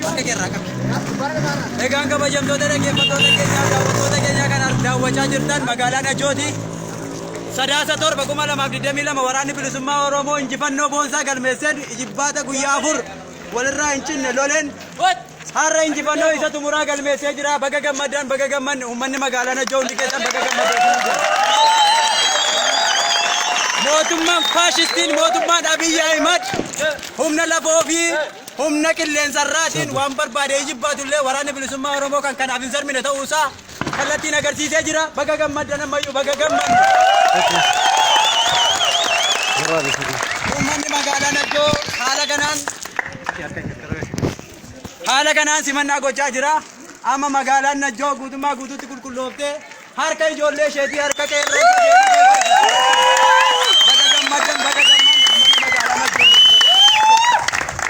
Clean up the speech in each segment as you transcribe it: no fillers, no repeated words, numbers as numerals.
Harka kee irraa qabi. Egaan kabajamtoota dhaggeeffattoota keenyaa daawwattoota keenyaa kan daawwachaa jirtan magaalaa Najooti. Sadaasa 7 2022 waraanni bilisummaa Oromoo injifannoo boonsaa galmeesseen ijibbaata guyyaa 4 walirraa hin cinne loleen har'a injifannoo isa xumuraa galmeessee jira. Baga gammaddan, baga gammanne. Uummanni magaalaa Najjoo hundi keessan baga gammaddan jira. Mootummaan faashistiin, mootummaan Abiyyi Ahimad humna lafoo fi humna qilleensarraatiin waan barbaade ijibbaatu illee waraanni bilisummaa Oromoo kan kanaaf hin sarmine ta'uusaa kallattiin agarsiisee jira. Baga gammaddan, ammayyuu baga gammanne. Uummanni magaalaa Najjoo haala kanaan simannaa gochaa jira. Amma magaalaan Najjoo guutummaa guutuutti qulqullooftee harka ijoollee isheetii, harka qeerroo. Baga gammaddan, baga gammaddan, uummanni magaalaa Najjoo.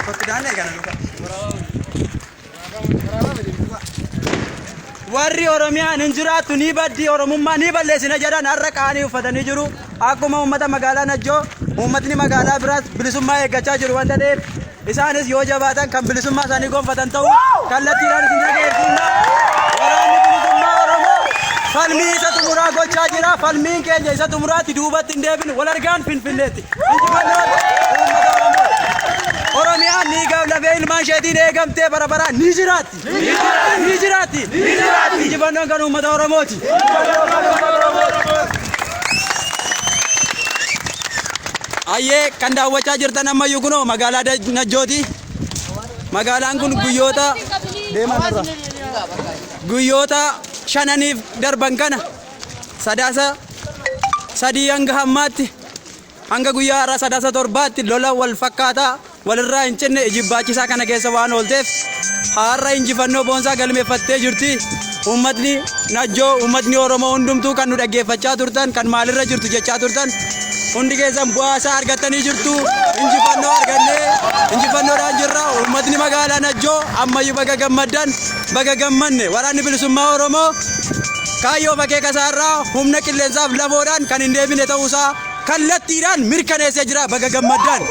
Kottu daannee kana duuba. Warri Oromiyaan hin jiraattu, ni baddi, Oromummaa ni balleessina jedhan har'a qaanii uffatanii jiru. Akkuma uummata magaalaa Najjoo uummatni magaalaa biraas bilisummaa eeggachaa jiru wanta ta'eef, isaanis yoo jabaatan kan bilisummaa isaanii gonfatan ta'uu kallattiidhaan isin dhageessifna. Waraanni bilisummaa Oromoo falmii isa xumuraa gochaa jira. Falmiin keenya isa xumuraatti, duubatti hin deebinu. Wal argaan Finfinneetti. Injifannoon uummata Oromoo. Oromiyaan ni lafee ilmaan isheetiin eegamtee bara baraan ni jiraatti. Ni jiraatti. Injifannoon kan uummata Oromooti. Ayyee, kan daawwachaa jirtan ammayyuu kunoo magaalaa Najjooti. Magaalaan kun guyyoota deemaa irra. Guyyoota shananiif darban kana, Sadaasa 3 hanga hammaatti, hanga guyyaa har'a Sadaasa 7tti lola wal fakkaataa walirraa hin cinne ijibbaachisaa kana keessa waan oolteef har'a injifannoo boonsaa galmeeffattee jirti. Uummatni Najjoo, uummatni Oromoo hundumtuu kan nu dhaggeeffachaa turtan, kan maalirra jirtu jechaa turtan, hundi keessan bu'aa isaa argattanii jirtu. Injifannoo argannee injifannoodhaan jirra. Uummatni magaalaa Najjoo ammayyuu baga gammaddan, baga gammanne. Waraanni bilisummaa Oromoo kaayyoo akeeka isaarraa humna qilleensaaf lafoodhaan kan hin deebine ta'uusaa kallattiidhaan mirkaneessee jira. Baga gammaddan.